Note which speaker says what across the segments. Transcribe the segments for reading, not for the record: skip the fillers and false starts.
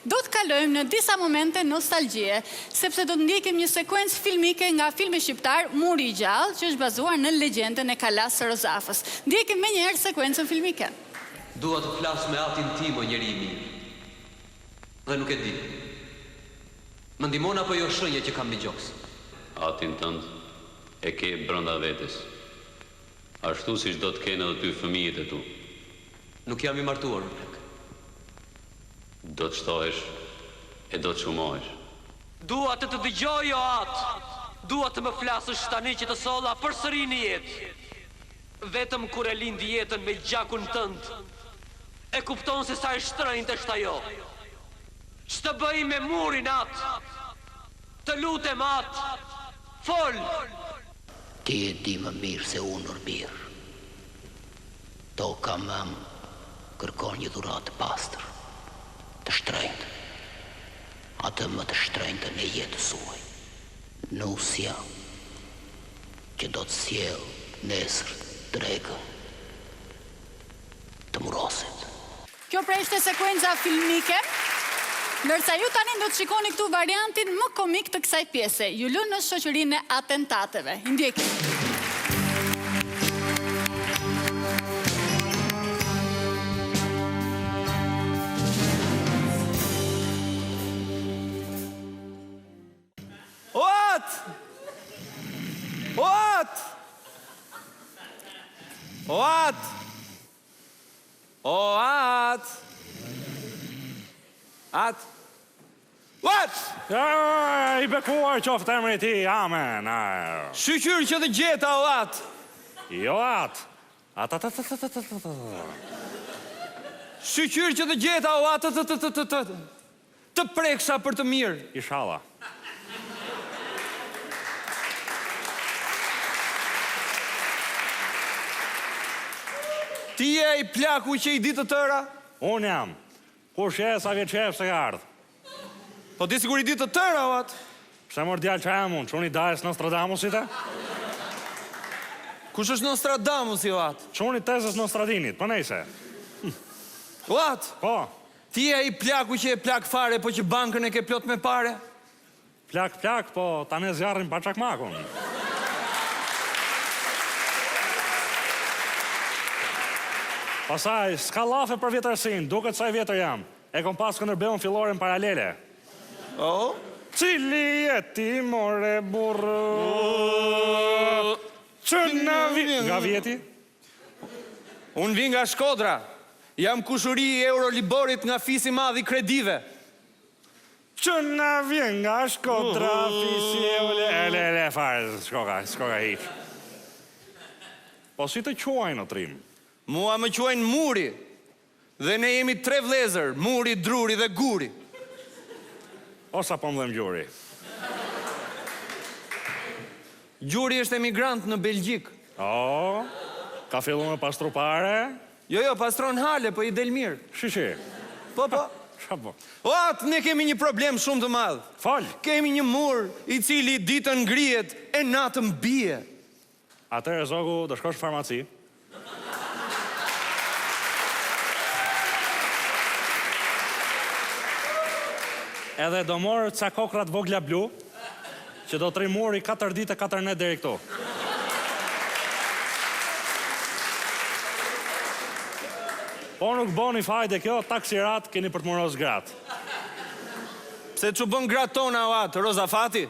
Speaker 1: Do të kalojmë në disa momente nostalgjie, sepse do të ndjekim një sekuencë filmike nga filmi shqiptar Muri i Gjallë, që është bazuar në legjendën e Kalasë së Rozafës. Ndjekim menjëherë sekuencën filmike.
Speaker 2: Dua të flas me atin tim o njeri i mirë. Dhe nuk e di. Më ndihmon apo jo shënja që kam mbi gjoks?
Speaker 3: Atin tënd e ke brenda vetes. Ashtu siç do të kenë edhe ty fëmijët e tu.
Speaker 2: Nuk jam i martuar, o plak.
Speaker 3: Do të shtohesh e do të shumohesh.
Speaker 2: Dua të të dëgjoj, o atë! Dua të më flasësh tani që të solla përsëri në jetë. Vetëm kur e lind jetën me gjakun tënd, e kupton se sa e shtrenjtë është ajo. Ç'të bëj me murin, atë? Të lutem, atë! Fol!
Speaker 4: Ti e di më mirë se unë or bir. Toka mëmë kërkon një dhuratë të pastër, të shtrenjtë, atë më të shtrenjtën e jetës suaj. Nusja që do të sjellë nesër drekën të muroset.
Speaker 1: Kjo pra ishte sekuenca filmike, ndërsa ju tani do të shikoni këtu variantin më komik të kësaj pjese. Ju lë në shoqërinë e atentateve. I ndjekim.
Speaker 5: O atë! O atë! O atë! O atë! Atë! O atë!
Speaker 6: I bekuar qoftë emri i tij, amen.
Speaker 5: Shyqyr që të gjeta, o atë!
Speaker 6: Jo atë! Atë, atë, atë, atë, atë, atë.
Speaker 5: Shyqyr që të gjeta, o atë, të, të, të, të, të. Të preksha për të mirë.
Speaker 6: Ishalla.
Speaker 5: Ti je ai plaku që i di të tëra?
Speaker 6: Unë jam. Kush je, sa vjeç je, pse ke ardhë?
Speaker 5: Po ti sikur i di të tëra, o atë.
Speaker 6: Pse mor djalë ça jam unë, çuni i dajës Nostradamusit e?
Speaker 5: Kush është Nostradamusi, o atë?
Speaker 6: Çuni i tezës Nostradinit, po nejse.
Speaker 5: O atë?
Speaker 6: Po.
Speaker 5: Ti je ai plaku që je plak fare, po që bankën e ke plot me pare?
Speaker 6: Plak plak, po ta ndez zjarrin pa çakmakun. Pastaj, s'ka llafe për vjetërsinë, duket sa i vjetër jam. E kom pas Skënderbeun filloren paralele.
Speaker 5: Oh.
Speaker 6: Cili je ti more burrë? Që na vi... Nga vje ti?
Speaker 5: Unë vij nga Shkodra. Jam kushëri i Euroliborit nga fisi i madh i kredive.
Speaker 6: Që na vjen nga Shkodra fisi i Eule... E le le fare, s'shkoka, s'shkoka hiç. Po si të quajnë o trim?
Speaker 5: Mua më quajnë Muri. Dhe ne jemi tre vëllezër, Muri, Druri dhe Guri.
Speaker 6: O sa po më dhemb gjuri.
Speaker 5: Gjuri është emigrant në Belgjikë.
Speaker 6: O, ka fillu me pastru pare?
Speaker 5: Jo, jo, pastron hale, po i del mirë.
Speaker 6: Shishi.
Speaker 5: Po, po.
Speaker 6: Ça po?
Speaker 5: O atë, ne kemi një problem shumë të madh.
Speaker 6: Fol.
Speaker 5: Kemi një mur i cili ditën ngrihet e natën bie.
Speaker 6: Atëherë zogu do shkosh në farmaci. Edhe do morë ca kokrra të vogla blu, që do të rri muri 4 ditë e 4 net deri këtu. Po nuk boni fajde kjo, taksirat keni për të muros gratë.
Speaker 5: Pse ç'u bënë gratë tona o atë, Rozafati?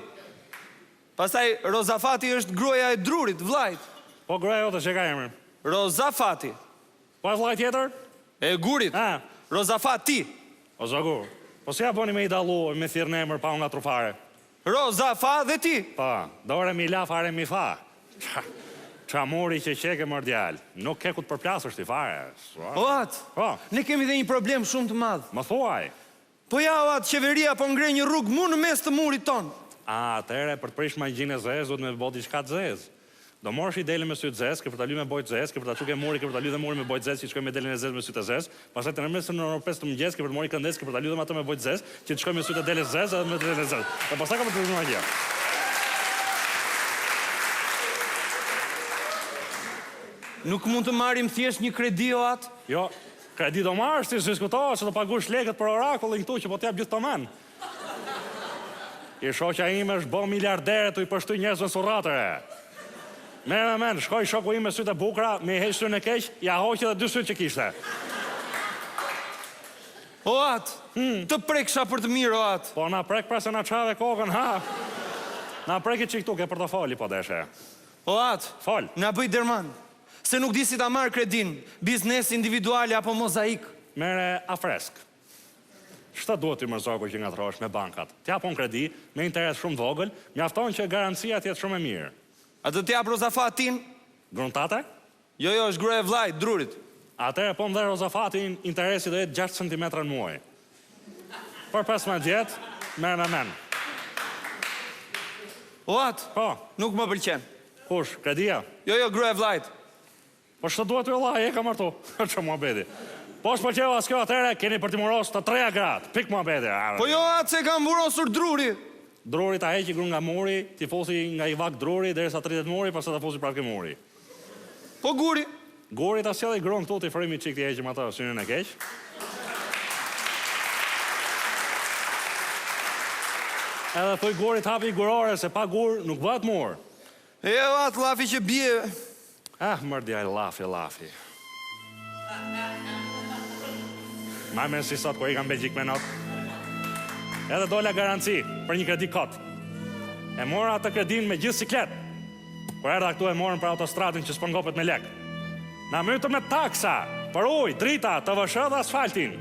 Speaker 5: Pastaj Rozafati është gruaja e Drurit, vëllait.
Speaker 6: Po gruaja jote si e ka emrin?
Speaker 5: Rozafati.
Speaker 6: Po e vëllait tjetër?
Speaker 5: E Gurit.
Speaker 6: Ë.
Speaker 5: Rozafati.
Speaker 6: O zogu, po si ja bëni me i dallu e me thirr në emër pa u ngatru fare?
Speaker 5: Rozafa dhe ti.
Speaker 6: Po, do re mi la fa re mi fa. Ça, ça muri që qeke mor djalë. Nuk ke ku të përplasësh ti fare.
Speaker 5: O atë.
Speaker 6: Po.
Speaker 5: Ne kemi dhe një problem shumë të madh.
Speaker 6: Më thuaj.
Speaker 5: Po ja o atë, qeveria po ngre një rrugë mu në mes të murit tonë.
Speaker 6: A, atëherë për të prish magjinë e zezë duhet me bo diçka të zezë. Do morrsh një dele me sy të zezë, ke për ta ly me bojë të zezë, ke për ta çu ke muri, ke për ta ly dhe murin me bojë të zezë që të shkojë me delen e zezë me sytë e zezë, pastaj të nesërmen në orën 5 të mëngjes ke për të morrë një këndesë, ke për ta ly dhe me atë me bojë të zezë, që të shkojë me sytë e deles zezë edhe me delen e zezë. Dhe pastaj ka për të filluar magjia.
Speaker 5: Nuk mund të marrim thjesht një kredi o atë?
Speaker 6: Jo. Kredi do marrësh ti, s'diskutohet se do paguash lekët për orakullin këtu që po të jap gjithë këto mend. E shoqja ime është bo miliardere tu i pështy njerëzve në surrat re. Merre me mend, shkoi shoku im me sytë e bukura, me i heq syrin e keq, ia hoqi edhe dy sytë që kishte.
Speaker 5: O atë, të preksha për të mirë o atë.
Speaker 6: Po na prek pra se na çave kokën, ha. Na prek i çik këtu ke portofoli po deshe.
Speaker 5: O atë,
Speaker 6: Fol.
Speaker 5: na bëj derman, se nuk di si ta marr kredinë, biznes individuale apo mozaik.
Speaker 6: Merre afresk. Ç'të duhet ty mor zogu që ngatërrohesh me bankat? Të jap unë kredi, me interes shumë të vogël, mjafton që garancia të jetë shumë e mirë.
Speaker 5: A do të jap Rozafatin?
Speaker 6: Gruan tate?
Speaker 5: Jo, jo, është gruaja e vllait, Drurit.
Speaker 6: Atëherë po më dhe Rozafatin, interesi do jetë 6 centimetra në muaj. Për 15 vjet, merre me mend.
Speaker 5: O atë,
Speaker 6: Po,
Speaker 5: nuk më pëlqen.
Speaker 6: kush, kredia?
Speaker 5: Jo, jo, gruaja e vllait.
Speaker 6: Po ç'të duhet ty vlla, e ka martu. Ç'është muhabeti. Po s'pëlqeu as kjo atëherë, keni për t'i muros të treja gratë. Pik muhabeti.
Speaker 5: Po jo atë se ka murosur druri.
Speaker 6: Druri ta heqi gruan nga muri, t'i fusi nga i vak druri derisa të rritet muri, pastaj ta fusi prapë ke muri.
Speaker 5: Po guri.
Speaker 6: Guri ta sjelli gruan këtu t'i fryjmë çik t'i heqim atë syrin e keq. Edhe thuj gurit hapi gurore se pa gur nuk bëhet mur.
Speaker 5: E o atë llafi që bie.
Speaker 6: Ah, mër djalë, llafi, llafi. Maj mend si sot, kur ika në Belgjikë me not. Edhe dola garanci për një kredi kot. E mora atë kredinë me gjithë siklet. Kur erdha këtu e morën për autostradën që s'po ngopet me lek. Na mytën me taksa, për ujë, drita, TVSH dhe asfaltin.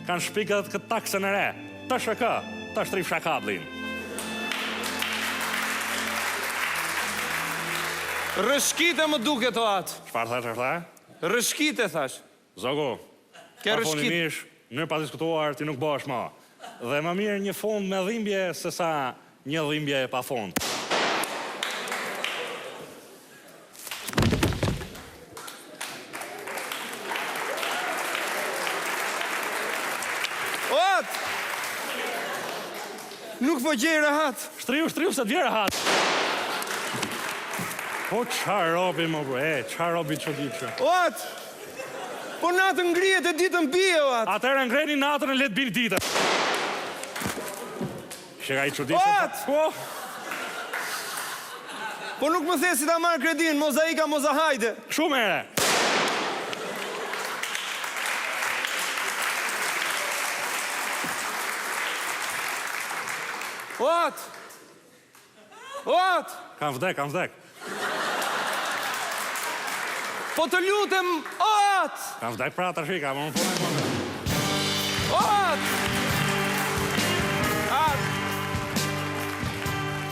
Speaker 6: Kanë shpik edhe këtë taksën e re. TSHK, të shtrifsha kabllin.
Speaker 5: Rrëshkite më duket o atë.
Speaker 6: Çfarë the, çfarë
Speaker 5: the? Rrëshkite thash.
Speaker 6: Zogu,
Speaker 5: Ke rrëshkit.
Speaker 6: Përfundimisht, në mënyrë padiskutuar ti nuk bëhesh më. Dhe më mirë një fund me dhimbje sesa një dhimbje pa fund.
Speaker 5: O atë! Nuk po gjej rehat.
Speaker 6: Shtriu, shtriu se të vjen rehat. Po ça robi më bro, e, ça robi çuditshëm.
Speaker 5: O atë! Po natën ngrihet e ditën bie, o atë!
Speaker 6: Atëherë ngreni natën e le të bijë ditën. Shega i çuditshëm.
Speaker 5: O atë!
Speaker 6: Po!
Speaker 5: Po nuk më the si ta marr kredinë, mozaika, mozahajde.
Speaker 6: Kështu merre.
Speaker 5: O atë! O atë!
Speaker 6: Kam vdek, kam vdek.
Speaker 5: Po të lutem, o atë!
Speaker 6: Kam vdek pra tash, kam më punë.
Speaker 5: O atë!